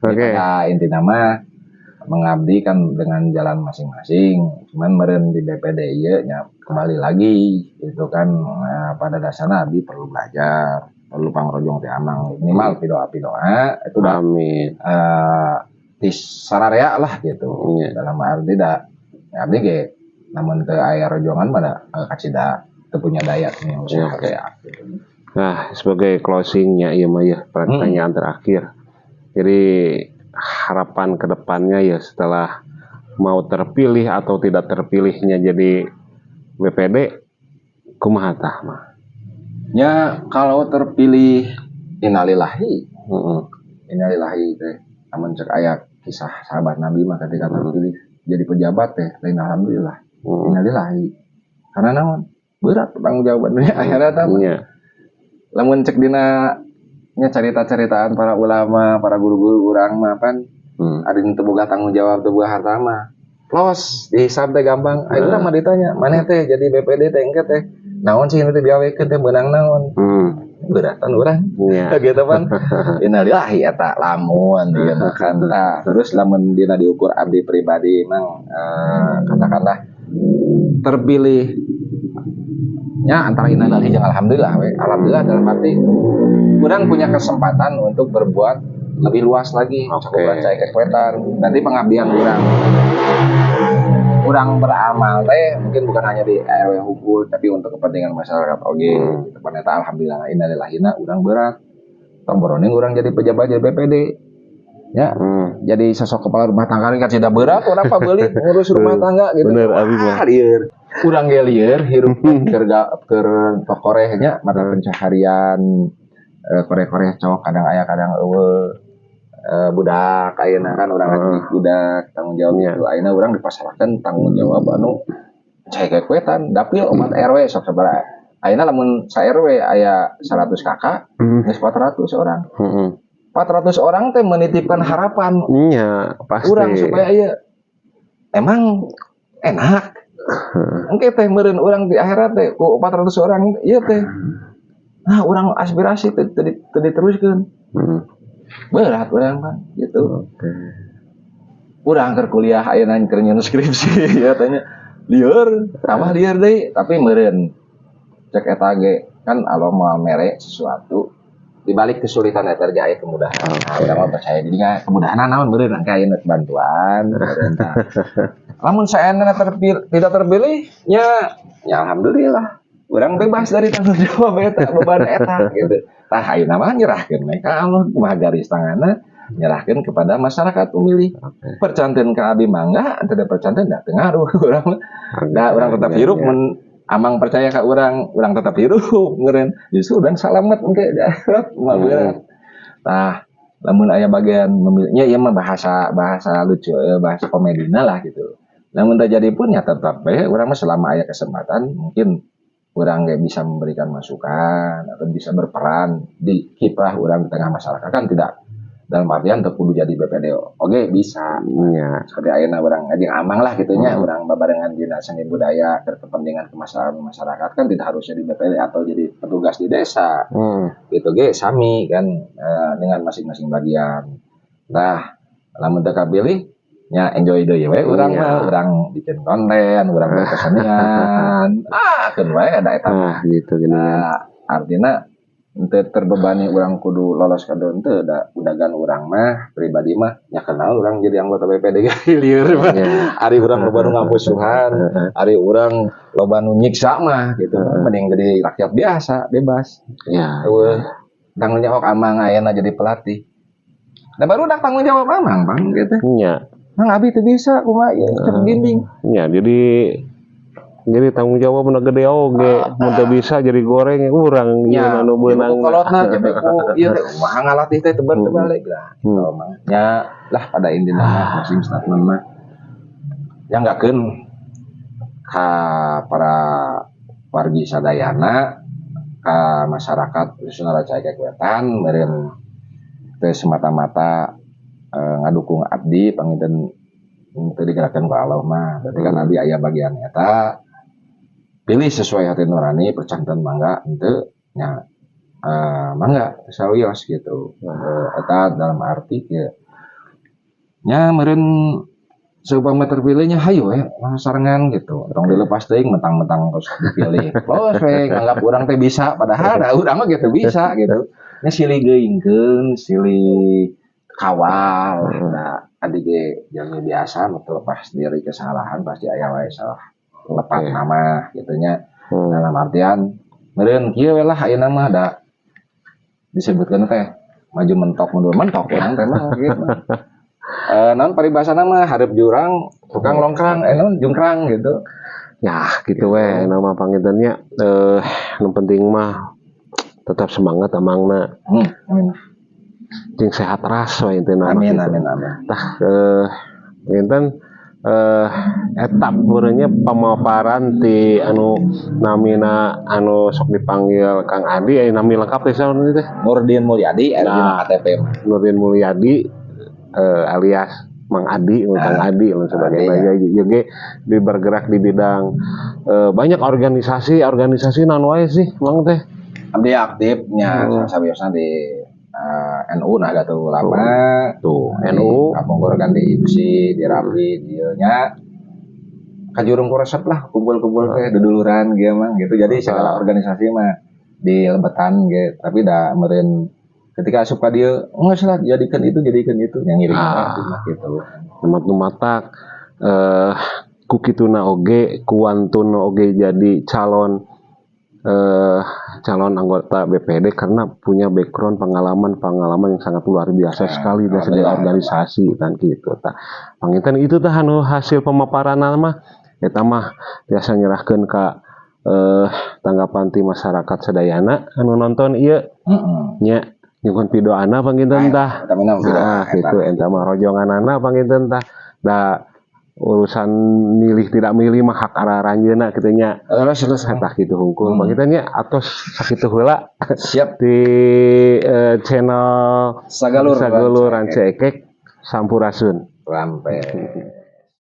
Oke. Pada intina mah mengabdi kan dengan jalan masing-masing. Cuman meren di BPD ieu nya kembali lagi itu kan, nah, pada dasarnya abdi perlu belajar, perlu pangrojong ti amang, minimal pidoa-pidoa itu udah. Amin. Di sararea lah gitu. Dalam arti da ya, abdi ge lamun teu aya rojongan pada kacida teu punya daya nih usaha kayak gitu. Nah, sebagai closingnya iya mah ya, pertanyaan terakhir. Jadi harapan kedepannya ya setelah mau terpilih atau tidak terpilihnya jadi BPD, kumaha tah mah? Ya, kalau terpilih, innalillahi. Innalillahi teh lamun cek aya kisah sahabat Nabi mah ketika terpilih jadi pejabat teh lain alhamdulillah. Innalillahi. Karena naon? Berat tanggung jawabannya akhirat mah. Lamun cek dina nya cerita-ceritaan para ulama, para guru-guru urang mah pan ada yang teu boga tanggung jawab, teu boga harta mah. Los, dihisab teh gampang. Ayo urang mah ditanya, maneh teh jadi BPD teh engke teh naon sih nu teh diawekeun teh, meunang naon? Beratan urang. Gitu kan. Innalillahi eta lamun ieu mah kan tah. Terus lamun dina diukur abdi pribadi emang katakanlah terpilih ya antara innalillahi jeung alhamdulillah we. Alhamdulillah dalam arti urang punya kesempatan untuk berbuat lebih luas lagi. Cakupan saya kekuatan. Nanti pengabdian urang urang beramal teh mungkin bukan hanya di RW hungkul, tapi untuk kepentingan masyarakat oge gitu. Pan eta alhamdulillah, innalillahina urang berat. Tong boroning urang jadi pejabat, jadi BPD ya, jadi sosok kepala rumah tangga kan tidak berat urang pabeulit ngurus rumah tangga gitu. Bener, abi mah. Wah, lieur. Urang ge lieur hirup keur tokoreh nya mata pencaharian, koreh-koreh cowok kadang aya kadang euweuh. Budak ayeuna kan urang budak tanggung jawab gitu. Ayeuna urang dipasrahkeun tanggung jawab anu cai wetan dapil omat RW sok sabaraha. Ayeuna lamun sa RW aya 100 KK, geus 400 orang. 400 orang teh menitipkan harapan Iya, pasti. urang supaya ieu emang enak. Engke teh meureun urang di akhirat teh ku 400 orang ieu teh. Nah, urang aspirasi teh teu diteruskeun. Berat urang kan gitu. Urang keur kuliah ayeuna keur nyieun skripsi ya tanya lieur, tambah lieur deui, tapi meureun cek eta ge kan Allah mau mere sesuatu di balik kesulitan eta ge aya kemudahan. Nah, urang mah percaya jadi nggak kemudahan naon meureun engke aya bantuan meureun tah. Lamun saena terpilih tidak terpilih ya, ya alhamdulillah. Urang bebas dari tanggung jawab eta, beban eta gitu. Tah, ayeuna mah nyerahkeun we ka Allah, kumaha garis tanganna, nyerahkeun kepada masyarakat pemilih. Percanten ka abi mangga, teu percanten da teu ngaruh urang mah. Da urang tetap hirup mun amang percaya ka urang, urang tetap hirup meureun. Justru urang salamet engke di akhirat mah berat. Tah, lamun aya bagian memilihnya ieu mah bahasa bahasa lucu ya, bahasa komedina lah gitu. Lamun terjadi pun ya tetap we urang mah selama aya kesempatan mungkin urang ge bisa memberikan masukan atau bisa berperan di kiprah urang di tengah masyarakat kan, tidak dalam artian teu kudu jadi BPD oge bisa. Seperti ayeuna urang jeung amang lah gitu nya, urang babarengan dina seni budaya keur kepentingan kemaslahatan masyarakat kan tidak harus jadi BPD atau jadi petugas di desa. Gitu ge sami kan dengan masing-masing bagian. Nah, lamun teu kapilih nya enjoy deui we urang mah, urang bikin konten, urang berkesenian. Ah, keun wae da eta mah. Nah, gitu gini. Nah, artinya henteu terbebani urang kudu lolos ka henteu da udagan urang mah pribadi mah nya kenal urang jadi anggota BPD ge lieur mah. Ari urang loba nu ngamusuhan, ari urang loba nu nyiksa mah gitu. Mending jadi rakyat biasa, bebas. Euweuh tanggung jawab amang ayeuna jadi pelatih. Da barudak tanggung jawab amang bang gitu. Mang, abi teu bisa kumaha ieu cek bimbing. Ya, jadi tanggung jawab nu gede oge, mun teu bisa jadi goreng urang anu beunang. Kolotna jadi ku ieu teh kumaha ngalatih teh tebar terbalik lah. Mah. Ya lah pada intinya mah closing statement mah yang enggak ka para wargi sadayana, ka masyarakat khususnya Rancaekek Wetan, meureun teu semata-mata ngadukung abdi panginten teu digerakkeun ku Allah mah berarti kan abdi aya bagian eta. Pilih sesuai hati nurani, percanten mangga, henteu nya mangga sawios gitu. Eta dalam arti kieu. Nya meureun seumpama terpilihnya, hayu we sarengan gitu. Tong dilepas teuing mentang-mentang terus dipilih. Los we nganggap urang teh bisa, padahal da urang mah gitu bisa gitu. Nya silih geuingkeun, silih kawal. Nah, adi ge jalmi biasa nu terlepas dari kesalahan pasti aya wae salah lepat nama gitu nya. Dalam artian meureun kieu we lah, ayeuna mah da disebutkeun teh maju mentok, mundur mentok urang teh mah gitu. Eh, naon paribasana mah hareup jurang tukang longkrang, eh, naon, jungkrang gitu. Ya, gitu we nama panginten nya, nu penting mah tetap semangat amangna. Amin. Jeung sehat ras we intina mah Amin. Gitu. Amin, amin. Tah, panginten eta nya pamaparan ti anu namina anu sok dipanggil Kang Adi, aya nami lengkap teh saha teh? Nurdin Mulyadi aya dina Nah. KTP mah. Nurdin Mulyadi alias Mang Adi, Kang Adi dan sebagainya. Adi, Ya, juga di bergerak di bidang banyak organisasi, organisasi naon wae sih, Mang teh? Abdi aktifnya sabiosna di NU Nahdlatul Ulama. Tuh, Di NU. Kapungkur kan di IPSI, di Rapi, dieu nya. Kajurung ku resep lah kumpul-kumpul teh duduluran gitu mah gitu. Jadi segala organisasi mah di lebetan gitu. Tapi da meureun ketika asup ka dieu geus lah jadikan itu yang ngiring mah gitu. Umat nu matak ku kituna oge, ku wantuna oge jadi calon calon anggota BPD karena punya background pengalaman-pengalaman yang sangat luar biasa sekali dari segi alhamdulillah. Organisasi kan gitu tah. Panginten itu tah anu hasil pemaparan mah, eta mah biasa nyerahkeun ka tanggapan ti masyarakat sadayana anu nonton ieu nya, nyuhun pidoana panginten tah. Eta mah. Nah, gitu, eta mah rojonganana panginten tah. Da urusan milih tidak milih mah hak aranjeunna kitu nya. Terus terus. Tah, kitu hungkul. Panginten nya, atos sakitu heula di channel Sagalur. Sagalur Rancaekek. Sampurasun. Rampe.